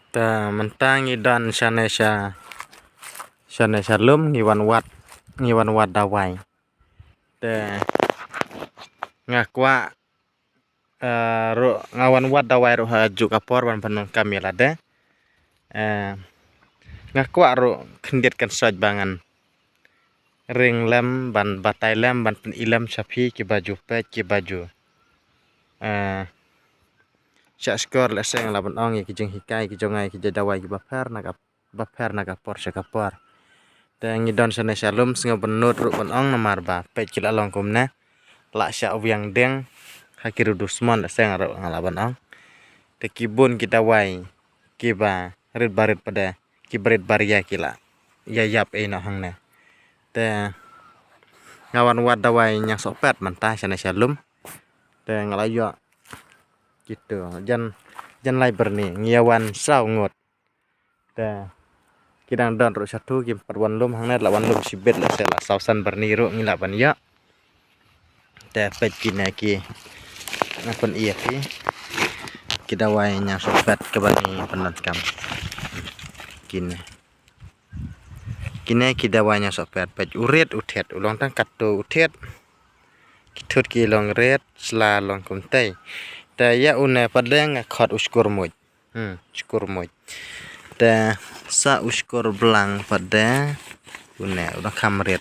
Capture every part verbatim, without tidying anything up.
Te mynta ngi don shane sha, shane sha lum ngi wan wad, ngi wan wad dawai. Te nga kwah, eh, ruh nga wan wad dawai ruh ha juk apor ban pyndonkam ïa lade. Eh, nga kwah ruh khyndiat kan soj ba ngan ring lem ban batai lem ban pyn-i lem sha phi kiba ju peit kiba ju, eh, shah shkor lehse nga lah ban ong ïa ki jinghikai ki jong nga ïa ki jait dawai kiba pher na ka, ba pher na ka por sha ka por. Te ngi don shane sha lum sngewbha nud ruh ban ong namar ba peit ki la long kumne. Lah shah wiang deng ha ki riewdusmon lehse nga ruh nga lah ban ong. Te ki bun ki dawai kiba rit ba rit pat de, kiba rit ba ria ki la ïa ïap ei noh hangne. Te nga wan wad dawai ñiangsohpet mynta shane sha lum. Te nga la ïoh kitu jan, jan lai byrni ngi ïa wan saw ngut. Te ki dang don ruh shatu kim pat wan lum hangne, la wan lum shibit lehse la saw san byrni ruh ngi lah ban ïoh. Te peit kine ki, nga pyn-i ïa phi ki dawai ñiangsohpet kaba ngi pyndonkam. Kine, kine ki dawai ñiangsohpet, peit u rit u thied u long tang katto u thied. Ki thut ki long rit, sla long kumtei. Te ïa une pat de nga khot u shkur muj. Hmm, shkur muj. Te sa u shkur blang pat de une u dang kham rit.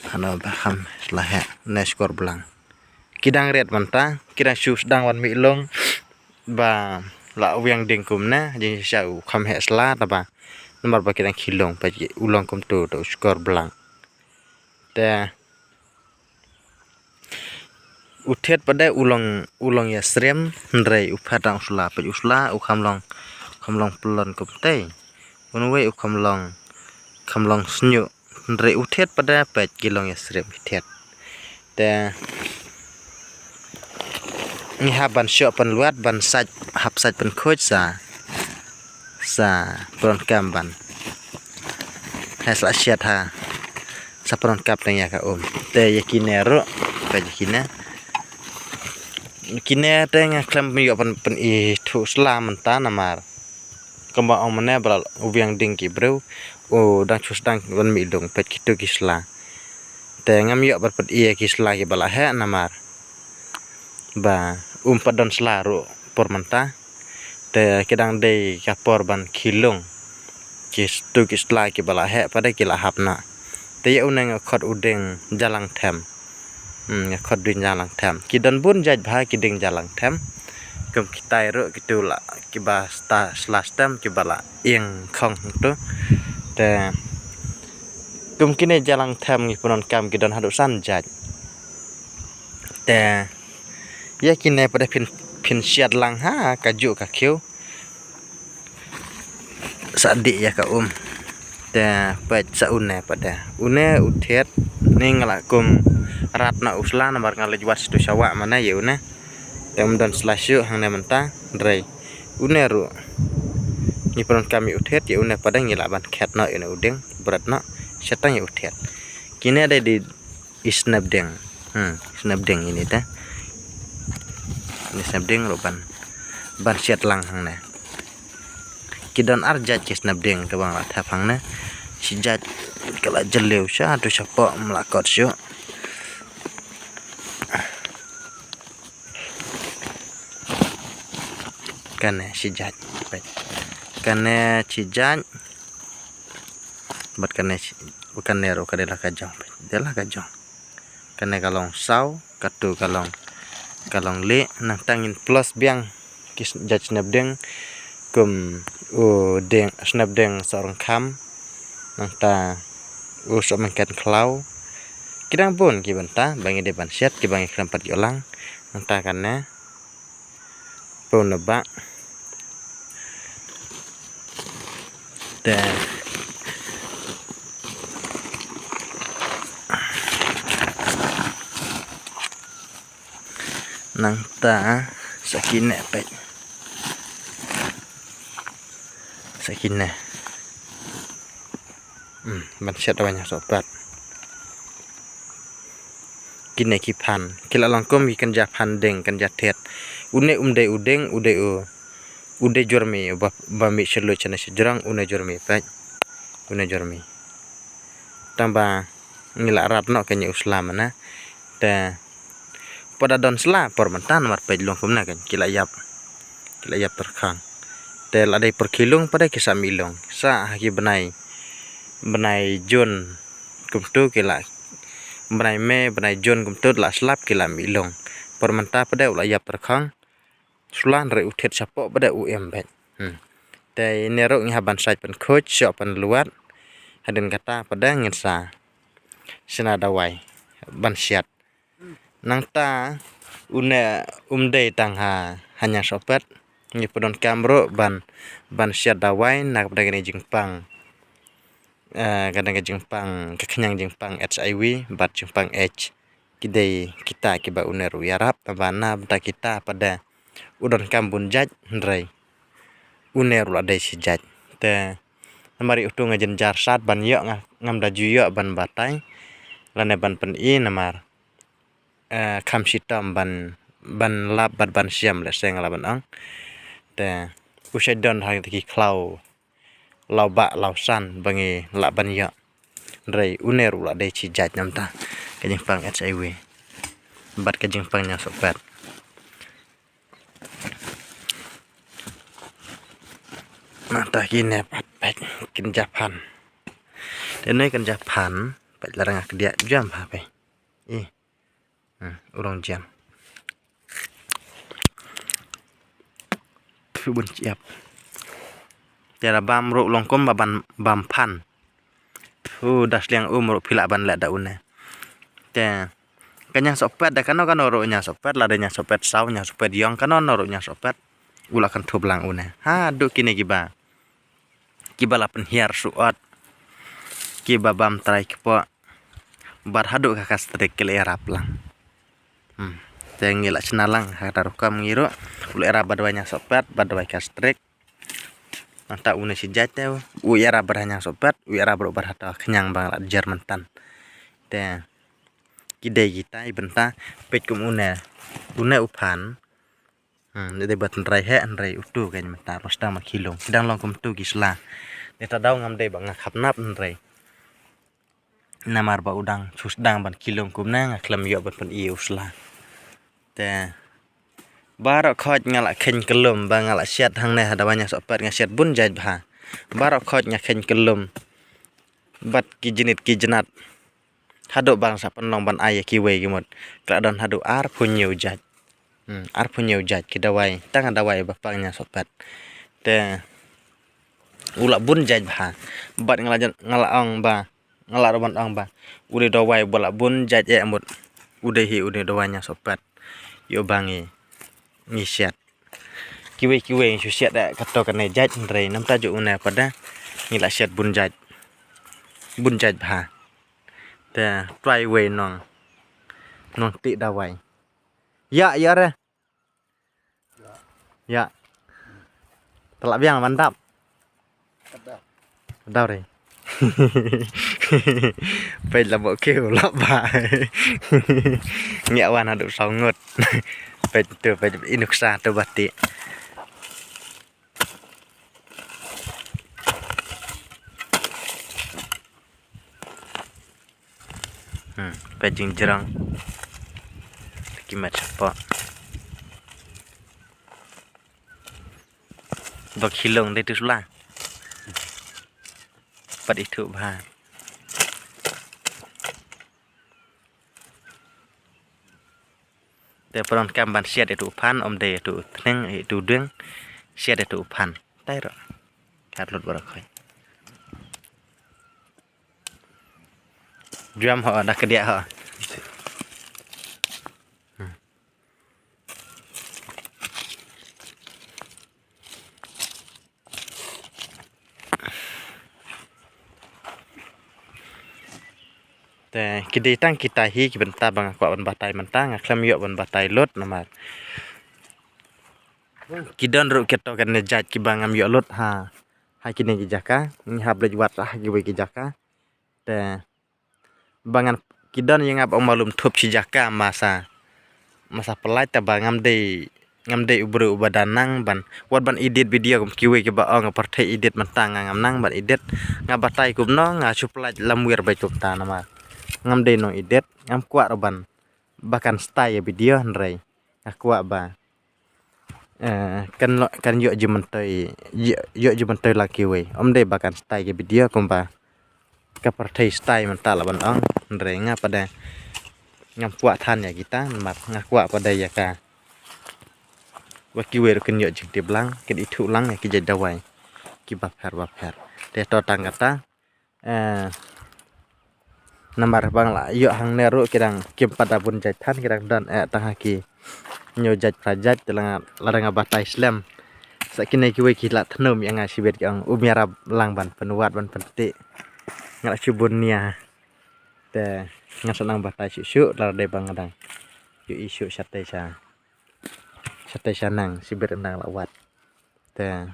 Hano ba kham sla heh ne shkur blang. Ki dang rit mynta ki dang shu sdang wan mih lung ba la wiang ding kumne jingshisha u kham heh sla taba namar ba ki dang khih lung peit u long kumtu te u shkur blang. Te u thied pat de u long, u long ïasyriem hynrei u phet dang u sla, peit u sla u kham long, kham long pyllun kumtei. Unwei u kham long, kham long shñiuh hynrei u thied pat de peit ki long ïasyriem ki thied. Te ngi hap ban shoh pynluat ban sait, hap sait pynkhuid sa, sa pyndonkam ban heh sla shet ha sa pyndonkam tang ïa ka um. Te ïa kine ruh peit ïa kine, kine te nga khlem ïoh ban pyn-i thuh sla mynta namar kumba ong mynne ba la wiang ding ki briew u dang shu sdang wan mih lung peit kitu ki sla. Te ngam ïoh ban pyn-i ïa ki sla kiba la heh namar ba um pat don sla ruh por mynta. Te ki dang dei ka por ban khih lung. Kitu ki sla kiba la heh pat de ki la hap noh. Te ïa une nga khot u dieng jalang them. Hmm, nga khot dieng jalang them. Ki don bun jait bha ki dieng jalang them. Kum kitai ruh kitu la kiba sla stem kiba la ïeng khong hangtu. Te kum kine jalang them ngi pyndonkam ki don haduh san jait. Te ïa kine pat de phin, phin shet lang ha kajuh ka khiew. Sa dih ïa ka um. Te peit sa une pat de. Une u thied ne nga la kum rat na u sla namar nga leit wad shatu sha wah mane ïa une. Te um don sla shuh hangne mynta hynrei une ruh ngi pyndonkam ïa u thied, ïa une pat de ngi lah ban khet noh ïa une u dieng bret noh. Shet tang ïa u thied. Kine dei di i snep dieng. Hmm, snep dieng ini te. Ini snep dieng ruh ban, ban shet lang hangne. Ki don ar jait ki snep dieng kaba nga la thep hangne. Shi jait ka la jylliew sha tu shapoh, ym lah kot shuh. Kane shi jait. Kane shi jait. Bad kane shi, kane ruh ka dei la ka jong. Dei la ka jong. Kane ka long saw, katu ka long, ka long lieh, nangta ngin plus biang ki s-, jait snep dieng, kum u dieng, snep dieng sohryngkham, nangta u sohmynken khlaw. Ki dang bun ki bynta ba ngi dei ban shet, kiba ngi khlem pat ïoh lang, nangta kane. Pun na ba. Te. Nangta sa kine peit. Sa kine. Hmm, ban shet wan ïa sohpat. Kine ki phan. Ki la long kum ki kynja phan dieng, kynja thied. Une um dei u dieng, u dei u, u dei jurmi, ba, ba mih sha lut shane sha jrong, une jurmi peit. Une jurmi. Tang ba ngi la rap noh kane u sla mana. Te pat da don sla por mynta namar peit long kumne kan ki la ïap. Ki la ïap tyrkhang. Te la dei por ki long pat da ki sa mih long. Sa ha ki bnai, bnai Jun kumtu ki la, bnai Mei, bnai Jun kumtu la slap ki la mih long. Por mynta pat da u la ïap tyrkhang. Sla hynrei u thied shapoh pat da u em beit. Hmm. Te ine ruh ngi hap ban sait ban khuid, shoh ban luat. Hadien kata pat da ngin sa shna dawai ban siat. Nangta une um dei tang ha, ha Niangsohpet. Ngi pyndonkam ruh ban, ban siat dawai na ka bynta kane jingpang. Eh, ka dang ka jingpang, ka khñiang jingpang H I V bad jingpang AIDS. Ki dei kita kiba une ruh u ïarap, tang ba na bynta kita pat da u donkam bun jait hynrei une ruh la dei shi jait. Te namar ïa utu nga jynjar sat ban ïoh, nga, ngam da ju ïoh ban batai lane ban pyni namar, eh, kham shitom ban, ban lap bad ban siam lehse nga lah ban ong. Te u shait don ha kita ki khlaw law bah law san ba ngi lah ban ïoh. Hynrei une ruh la dei shi jait namar ka jingpang H I V bad ka jingpang Niangsohpet. Nangta kine pat peit kin japhan. Te ne kan japhan peit la rang ak dia jam ha peit. Ih. Hmm, u long jam. Phi bun chiap. Te la bam ruh long kum ba ban bam phan. Phu da sliang um ruh phi lah ban leh da une. Te ka Niangsohpet da kano kano ruh Niangsohpet, la da Niangsohpet saw, Niangsohpet ïong, kano kano ruh Niangsohpet. U la kan thup lang une. Haduh kine kiba, kiba la pynhiar suot, kiba bam trai kpoh. Bad haduh ka Kastrik ki la ïarap lang. Hmm. Te ngi la shna lang ha kata rukom ngi ruh. U la ïarap bad dawai Niangsohpet bad dawai Kastrik. Nangta une shi jait te u ïarap bad ha Niangsohpet, u ïarap ruh bad ha ta khñiang ba nga la jer myntan. Te ki dei kita i bynta peit kum une. Une u phan. Hmm, dei ba tynrai heh, hynrei utu kein mynta ba sdang ba ki long. Ki dang long kumtu ki sla. Neta daw ngam dei ba nga khapnap hynrei namar ba u dang shu sdang ban ki long kumne nga khlem ïoh ban pyni u sla. Te baroh khoit nga la kheiñ kyllum ba nga la siat hangne ha dawai Niangsohpet nga siat bun jait bha. Baroh khoit nga kheiñ kyllum bad ki jnit ki jnat. Haduh ba nga sa pynlong ban ai ïa kiwei ki mut. Ka la don haduh arphew hynñiew jait. Hmm, arphew hynñiew jait ki dawai, tang dawai ba pang Niangsohpet. Te u la bun jait bha. Bad nga la jan, nga la ong ba, nga la ruh ban ong ba u dei dawai ba la bun jait eh mut. U dei hi u dei dawai Niangsohpet. Ïoh ba ngi, ngi siat. Kiwei kiwei ngi shu siat eh kato kane jait hynrei namta ju une pat da ngi la siat bun jait. Bun jait bha. Te trai wei nong, nong tih dawai. Ïa, ïa re. Ïa. Te la biang ban dap. Dap re. Peit la bok kiew la ba. Ngi wan haduh saw ngut. Peit tu, peit i nuksa tu ba tih. Hmm, peit jingjrong. Ki met shapoh. Ba ki long dei tu sla. Pat ithuh bha. Te pyndonkam ban siat ïa tu u phan, ym dei ïa tu u tneng, ïa tu u dieng. Siat ïa tu u phan. Tai ruh. Kat lut baroh khoit. Juam ho, da kdiah ho. Te ki dei tang kita hi ki bynta ba nga kwah ban batai mynta, nga khlem ïoh ban batai lut namar ki don ruh kito kane jait kiba ngam ïoh lut ha, ha kine ki jaka, ngi hap leit wad ha kiwei ki jaka. Te ba ngan ki don ïa nga ba ong malum thup shi jaka masa, masa pynlait te ba ngam dei Ngam dei u briew uba da nang ban, wat ban edit video kum kiwei kiba ong nga pyrthei edit mynta, nga ngam nang ban edit. Nga batai kumno, nga shu pynlait lamwir beit kumta namar ngam dei nong edit, ngam kwah ruh ban ba kan style ïa video hynrei nga kwah ba, eh, kan lo-, kan ïoh jingmyntoi, ïoh, ïoh jingmyntoi lang kiwei. Ym dei ba kan style ïa video kumba ka pyrthei style mynta lah ban ong. Hynrei nga pat de ngam kwah than ïa kita namar nga kwah pat de ïa ka ba kiwei ruh kin ïoh jingtip lang, kin ithuh lang ïa ki jait dawai kiba pher ba pher. Te to tang kata, eh, namar ba nga la ïoh hangne ruh ki dang kim pat da bun jait than, ki dang don eh tang ha ki hynñiew jait phra jait. Te lada nga, lada nga batai slem sa kine kiwei ki la thnum ïa nga shibit, ki ong um ïarap lang ban pynwad ban pyntih. Nga la shu bun nia. Te ngan sa nang batai shuh shuh lada dei ba nga dang ïohi shuh shatei sha, shatei sha nang shibit nang la wad. Te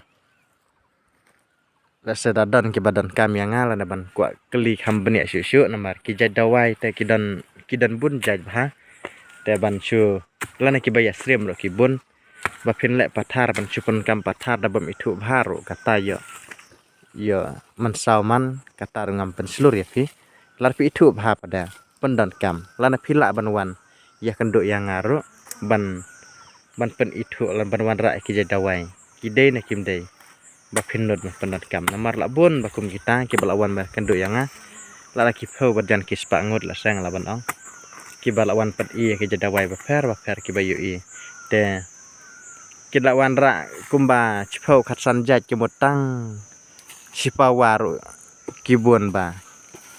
lada sa da don kiba donkam ïa nga lane ban kwah kylli kham bniah shuh shuh namar ki jait dawai te ki don, ki don bun jait bha. Te ban shu, lane kiba ïa stream ruh ki bun, ba phin leh pathar ban shu pyndonkam pathar da bym ithuh bha ruh kata ïoh, ïoh mynsaw man, kata ruh ngam pynshlur ïa phi. Lada phi ithuh bha pat de pyndonkam, lane phi lah ban wan ïakynduh ïa nga ruh ban, ban pynithuh lane ban wanrah ïa ki jait dawai ki dei ne kim dei, ba phin nud ban pyndonkam. Namar la bun ba kum kita kiba la wan ban kynduh ïa nga, la da ki phew bad jan ki spah ngut la seng la ban ong, kiba la wan pyni ïa ki jait dawai bapher bapher kiba ïohi. Te ki la wanrah kumba shiphew khatsan jait, ki mut tang shipawa ruh ki bun ba,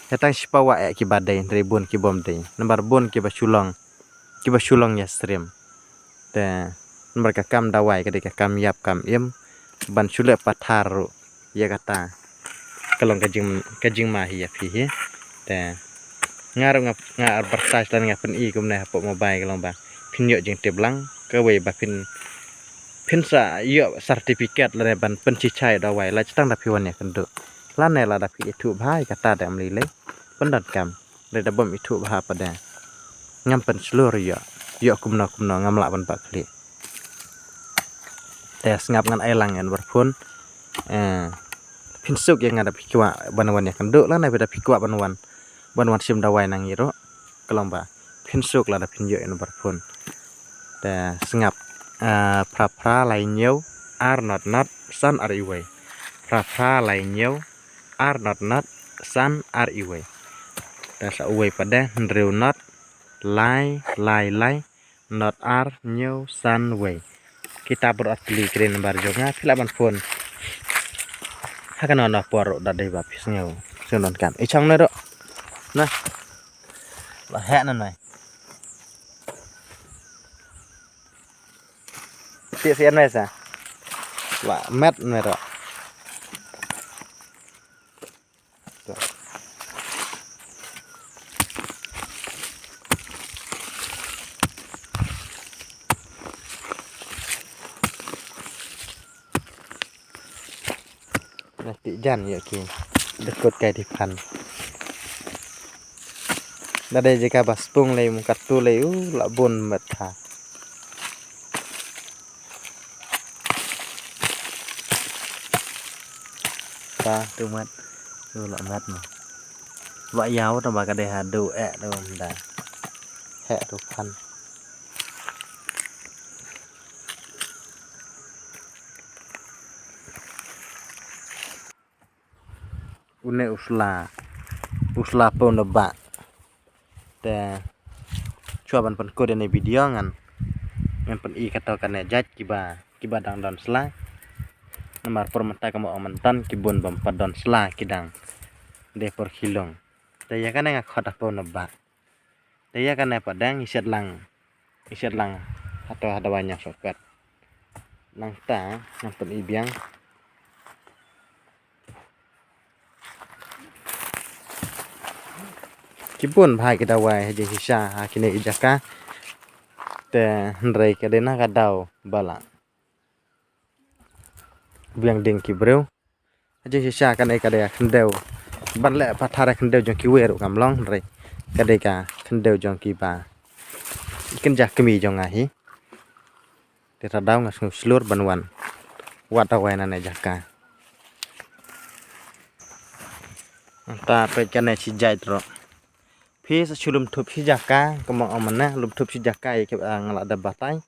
he tang shipawa eh kiba dei, hynrei bun ki bym dei namar bun kiba shu long, kiba shu long ïa stream. Te namar ka kam dawai ka dei ka kam ïap kam im, ban shu leh pathar ruh ïa kata ka long ka jing, ka jingma hi ïa phi hi. Te nga ruh nga, nga advertise lane nga pyni kumne hapoh mobile ka long ba phin ïoh jingtip lang, kawei ba phin, phin sa ïoh certificate lane ban pynshai dawai la tang da phi wan ïakynduh. Lane lada phi ithuh bha ïa kata de ym lei lei, pyndonkam. Lada bym ithuh bha pat de ngam pynshlur, ïoh, ïoh kumno kumno ngam lah ban bah khlieh. Te sngap, ngan ai lang ïa u number phone. Eh, phin suk ïa nga da phi kwah ban wan ïakynduh lane da phi kwah ban wan, ban wan shim dawai na ngi ruh ka long ba phin suk lada phin ïoh ïa u number phone. Te sngap, eh, phra phra lai hynñiew ar not not san ar iwei. Phra phra lai hynñiew ar not not san ar iwei. Te sa uwei pat de, hynriew not lai lai lai not ar hynñiew san wei. Kita baroh ar tylli ki dei number jong nga, phi lah ban phone ha kano kano por ruh da dei ba phi sngew, sngew donkam. I chang na ruh. Na. La heh na nai. Ti sian nai sa. La met nai ruh. Na ti jan ïa ki. Dekut kai ti phan. Na dei jaka ba spung lei mung katu lei u la bun met ha. Ba tu mat. Tu la mat ma. Ba ïaw tu ba ka dei ha du eh tu da. Heh tu phan. Une u sla. U sla pun da ba. Te shuwa ban pynkut ïa ne video ngan, ngan pyni kato kane jait kiba, kiba dang don sla. Namar por mynta ka mo ong mynta ki bun bym pat don sla, ki dang dei por khilung. Te ïa kane nga khot ha pau na ba. Te ïa kane pat dang i shet lang, i shet lang hato ha dawai ñiang sohkwet. Nangta ngan pyni biang. Ki bun bha ki dawai ha jingshisha ha kine ki jaka. Te hynrei ka dei na ka daw ba la biang ding ki briew. Ha jingshisha kane ka dei ka khyndew ban leh pathar, ka khyndew jong kiwei ruh kam long, hynrei ka dei ka khyndew jong kiba kynja kmie jong nga hi. Te ta daw nga sngew shlur ban wan wad dawai na ne jaka. Nangta peit kane shi jait ruh. Phi sa shu lum thup shi jaka, kumba ong mynne lum thup shi jaka ïa kiba nga la dep batai.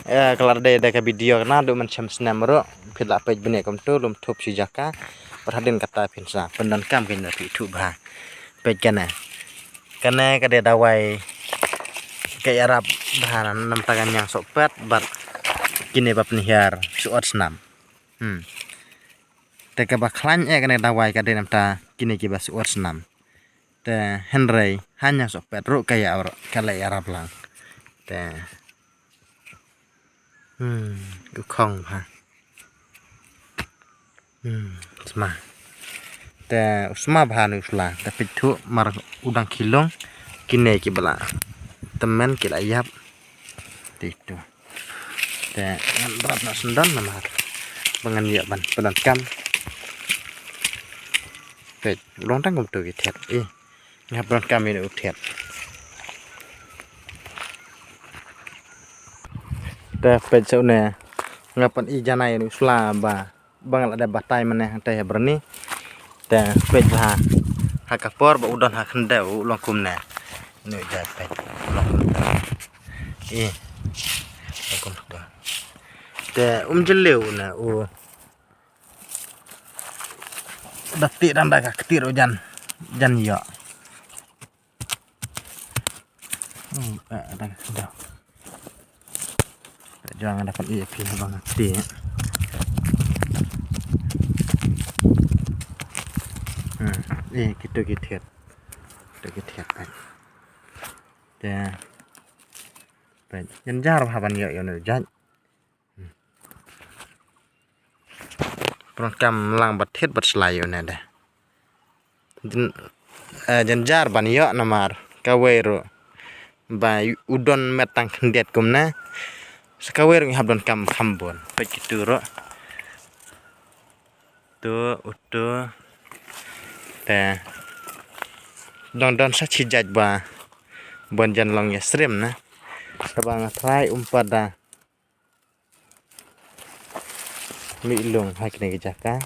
Eh, ka la dei da ka video kane, du man shem snem ruh phi la peit bniah kumto, lum thup shi jaka. Bad hadien kata phin sa pyndonkam kane, phi thup bha. Peit kane. Kane ka dei dawai ka ïarap bha na, namar ka ñiang sohpet bad kine ba pynhiar shu ot snam. Hmm. Te kaba khlaiñ eh kane dawai ka dei namar kine kiba shu ot snam. Te hynrei ha ñiang sohpet ruh ka ïa, ka la ïarap lang. Te, hmm, u khong bha. Hmm, sma. Te u sma bha ne u sla, te peit thuh mar u dang khilung, kine kiba la tymmen ki la ïap. Te itu. Te ngan rap na syndon namar ba ngan ïoh ban pyndonkam. Peit, u long tang kumtu ki thied. Ih, nga hap pyndonkam ïa u thied. Te peit sa une, nga pyn-i janai ïa u sla ba ba nga la dep batai mynne hangtai ha byrni. Te peit bha ha ka por ba u don ha khyndew u long kumne. Une u jait peit u long kumne. Ih, long kumne. Te um jylliew une u da tih dang da ka ktir u jan, jan ïoh. Hmm, eh, da, da. Jong da pyn-i ïa phi haba nga kti. Hmm, eh, kito ki thied. Kito ki thied, eh. Te, peit, jynjar bha ban ïoh ïa une u jait. Pyndonkam lang bad thied bad slai ïa une de. Jyn-, eh, jynjar ban ïoh namar kawei ruh ba u don met tang khyndiat kumne. Sa kawei ruh ngi hap donkam kham bun. Peit kitu ruh. Tu, utu. Te. Don, don sa shi jait ba ban jan long ïa syriem ne. Kaba nga trai um pat da mih lung ha kine ki jaka.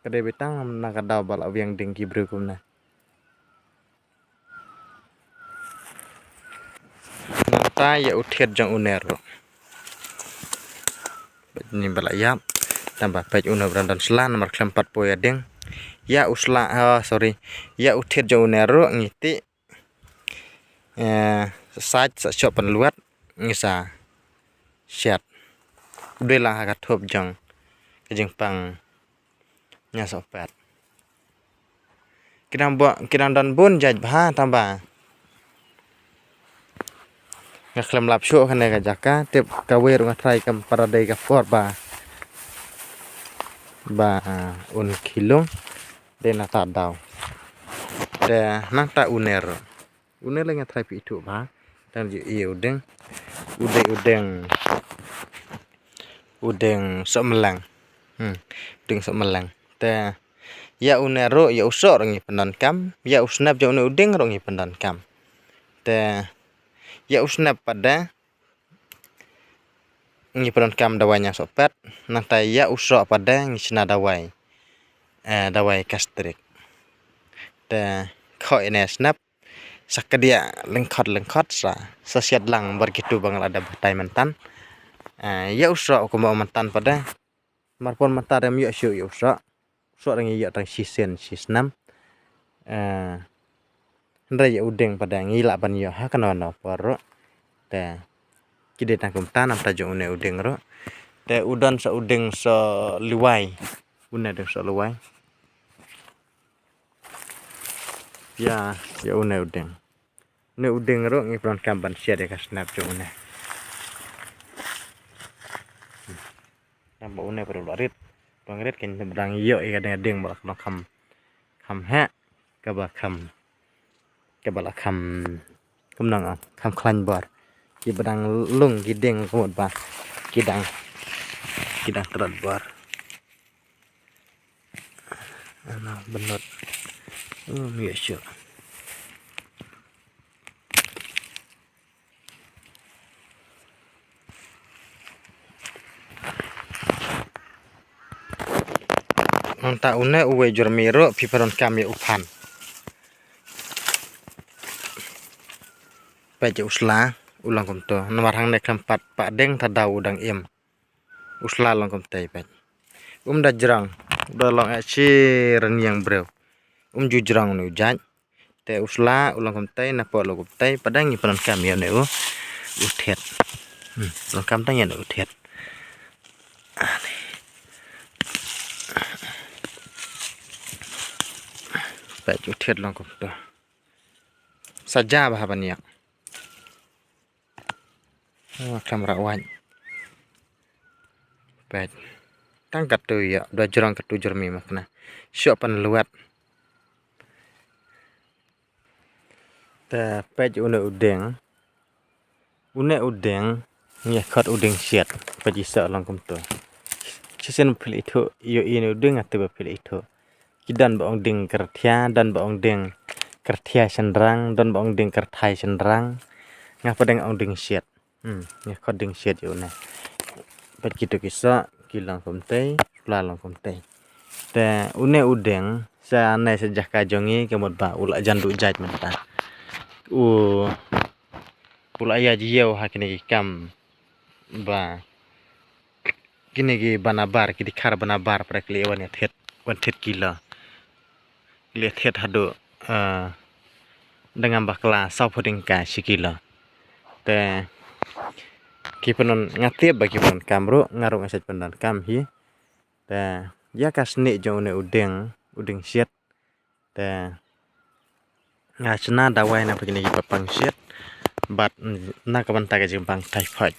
Ka dei beit tang na ka daw ba la wiang ding ki briew kumne. Nangta ïa u thied jong une ruh. Peit une ba la ïap. Tang ba peit une ba don sla namar khlem pat poi ïa ding. Ïa u sla, oh, sorry. Ïa u thied jong une ruh ngi tih. Eh, sa sait sa shoh pynluat ngi sa shet. U dei lang ha ka thup jong ka jingpang ñiang sohpet. Ki dang bun, ki dang don bun jait bha tang ba nga khlem lap shuh kane ka jaka, tip kawei ruh nga trai kam pat da dei ka por ba, ba, ah, un khilung. Dei na ta daw. Te nangta une ruh. Une lei nga trai phi ithuh bha. Tang ju i u dieng. U dei u dieng. U dieng sohmyllang. Hmm. U dieng sohmyllang. Te ïa une ruh, ïa u soh ruh ngi pyndonkam. Ïa u snep jong une u dieng ruh ngi pyndonkam. Te ïa u snep pat de ngi pyndonkam dawai ñiang sohpet, nangta ïa u soh pat de ngi shna dawai, eh, dawai gastric. Te khoh ïa une snep, sa kadiah lyngkhot lyngkhot sa, sa shet lang bad kitu ba nga la dep batai myntan. Eh, ïa u soh kumba myntan pat de. Marpon mynta rem ïoh shuh ïa u soh. U soh dang ïoh tang shisien shisnem. Eh, hynrei ïa u dieng pat dang ngi lah ban ïoh ha kano kano por ruh. Te ki dei tang kumta namar ta jong une u dieng ruh. Te u don sa u dieng soh liwai. Une dieng soh liwai. Ïa, ïa une u dieng. Une u dieng ruh ngi pyndonkam ban shet ïa ka snep jong une. Namar une pat u la rit. Ba nga rit kein ba dang ïoh ïa ka dieng, dieng ba la kham, kham heh. Kaba kham, kaba la kham, kumno nga, kham khlaiñ bor. Kiba dang lung ki dieng ka mut ba ki dang, ki dang trot bor. Ano, bynnud. Oh, ym ïoh shuh. Nangta une uwei u jyrmi ruh phi pyndonkam ïa u phan. Peit ïa u sla u long kumto. Namar hangne khlem pat pah deng ta daw u dang im. U sla long kumtei peit. Um da jrong, u da long eh shi rynïeng briew. Um ju jrong une u jait. Te u sla u long kumtei, na pok long kumtei, pdeng ngi pyndonkam ïa une u, u thied. Hmm, pyndonkam tang ïa une u thied. Peit u thied long kumto. Sa ja bha ban ïa. Oh, khlem rah wait. Peit. Tang katto ïa, da jrong katto jyrmi ma kane. Shoh pan luat. Te peit une u dieng. Une u dieng, ngi khot u dieng siat, peit i soh long kumto. Shisien phi la ithuh, ïohi une u dieng, nga tip ba phi la ithuh. Ki don ba ong dieng kyrthia, don ba ong dieng kyrthia shynrang, don ba ong dieng kyrthai shynrang. Nga pat dang ong dieng siat. Hmm, ngi khot dieng siat ïa une. Peit kito ki soh, ki long kumtei, pla long kumtei. Te une u dieng, sa ne sa jaka jong ngi, ka mut ba u la jan duh jait mynta. U, u la ïa jia ha kine ki kam ba kine ki banabar, ki dkhar banabar, para ki leh wan ïa thied, wan thied kilo. Ki leh thied haduh, eh, dang ngam bakla, saw phew tyngka shi kilo. Te ki pynlong, nga tip ba ki pyndonkam ruh, nga ruh nga sait pyndonkam hi. Te ïa ka snieh jong une u dieng, u dieng siat. Te nga shna dawai na pdeng kine ki ba pang siat. Bad na ka bynta ka jingpang typhoid.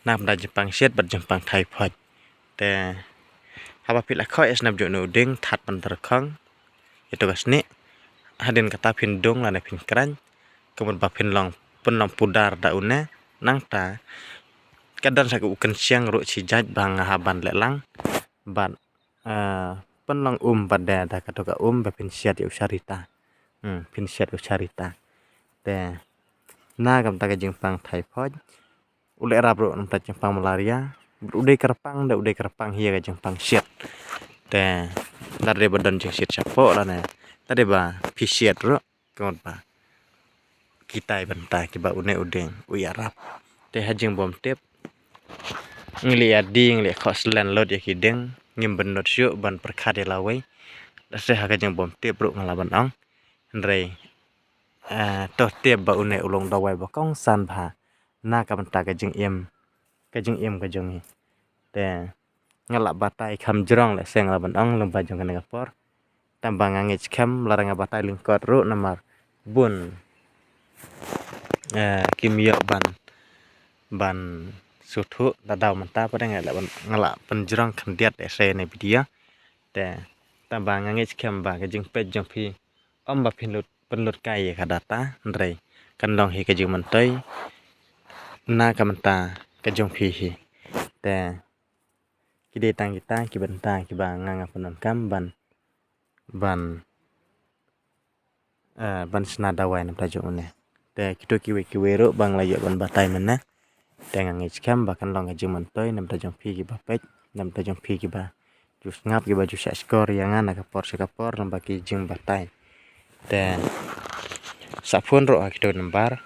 Na ka bynta jingpang siat bad jingpang typhoid. Te haba phi la khoh ïa snem jong une u dieng, thad ban tyrkhong ïa to ka snieh. Hadien kata phin dung lane phin kren. Ka mut ba phin long, pynlong pudar da une. Nangta ka don sa ka u kynsiang ruh shi jait ba nga hap ban leh lang. Bad, eh, pynlong um pat de da kato ka um ba phin siat ïa u sharita. Hmm, phin siat ïa u sharita. Te na ka bynta ka jingpang typhoid, u leh ïarap ruh na ka bynta jingpang malaria. U dei kyrpang, da u dei kyrpang hi ïa ka jingpang siat. Te lada dei ba don jingsiat shapoh lane lada dei ba phi siat ruh, ka mut ba kitai bynta kiba une u dieng u ïarap. Te ha jingbym tip, ngi leh ïa di, ngi leh khoh slen lut ïa ki dieng, ngim bynnud shuh ban pyrkhat ïa lawei. Te ha ka jingbym tip ruh nga lah ban ong. Hynrei, eh, to tip ba une u long dawai ba kongsan bha na ka bynta ka jingim, ka jingim ka jong ngi. Te nga lah batai kham jrong lehse nga lah ban ong lyngba jong kane ka por. Tangba nga ngeit skhem lada nga batai lyngkot ruh namar bun, eh, kim ïoh ban, ban sngewthuh, da daw mynta pat nga lah ban, nga lah pynjrong khyndiat lehse ne video. Te tangba nga ngeit skhem ba ka jingpeit jong phi ym ba phin lut, pynlut kai ïa ka data, hynrei kan long hi ka jingmyntoi na ka bynta ka jong phi hi. Te ki dei tang kita ki bynta kiba nga, nga pyndonkam ban, ban, eh, ban shna dawai na ka bynta jong une. Te kito kiwei kiwei ruh ba nga la ïoh ban batai mynne. Te nga ngeit skhem ba kan long ka jingmyntoi na ka bynta jong phi kiba peit, na ka bynta jong phi kiba ju sngap, kiba ju shah shkor ïa nga na ka por sha ka por lyngba ki jingbatai. Te sa phone ruh ha kito ki number.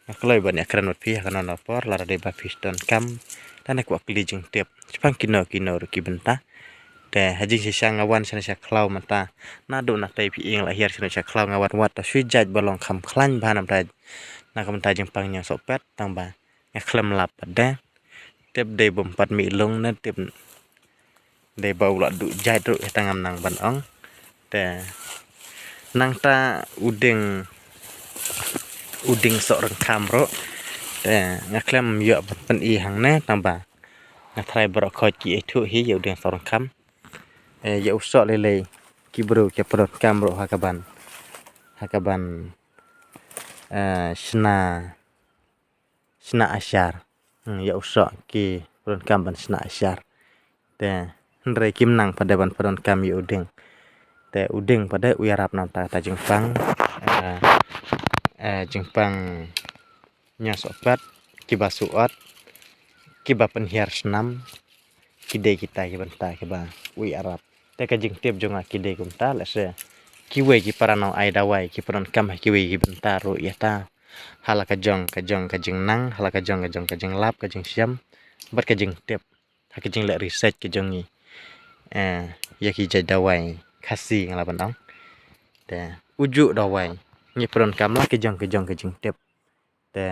Nga kloi ban ïakren bad phi ha kano kano ka por lada dei ba phi donkam lane kwah kylli jingtip shaphang kino kino ruh ki bynta. Te ha jingshisha nga wan shane sha khlaw mynta. Naduh na tei phi ïeng la hiar shane sha khlaw nga wan wat ta shu jait ba long kham khlaiñ bha na ka bynta, na ka bynta jingpang ñiangsohpet, tangba nga khlem lap pat de. Tip dei bym pat mih lung ne tip dei ba u la duh jait ruh, ita ngam nang ban ong. Te nangta u dieng, u dieng sohryngkham ruh. Te nga khlem ïoh ban pyni hangne tangba nga tharai baroh khoit ki ithuh hi ïa u dieng sohryngkham. Eh, ïa u soh lei lei ki briew ki pyndonkam ruh ha kaban, ha kaban, eh, shna, shna ashar. Hmm, ïa u soh ki pyndonkam ban shna ashar. Te hynrei kim nang pat de ban pyndonkam ïa u dieng. Te u dieng pat de u ïarap na ka bynta kata jingpang, eh, eh, jingpang ñiangsohpet, kiba suh ot, kiba pynhiar snam, ki dei kita ki bynta kiba u ïarap. Te ka jingtip jong nga ki dei kumta, lehse kiwei ki para nong ai dawai ki pyndonkam ha kiwei ki bynta ruh ïa ta. Ha la ka jong ka jong ka jingnang, ha la ka jong ka jong ka jinglap, ka jingshem, bad ka jingtip ha ka jingleh research ka jong ngi. Eh, ïa ki jait dawai Khasi nga la ban ong. Te u juh dawai ngi pyndonkam la ka jong ka jong ka jingtip. Te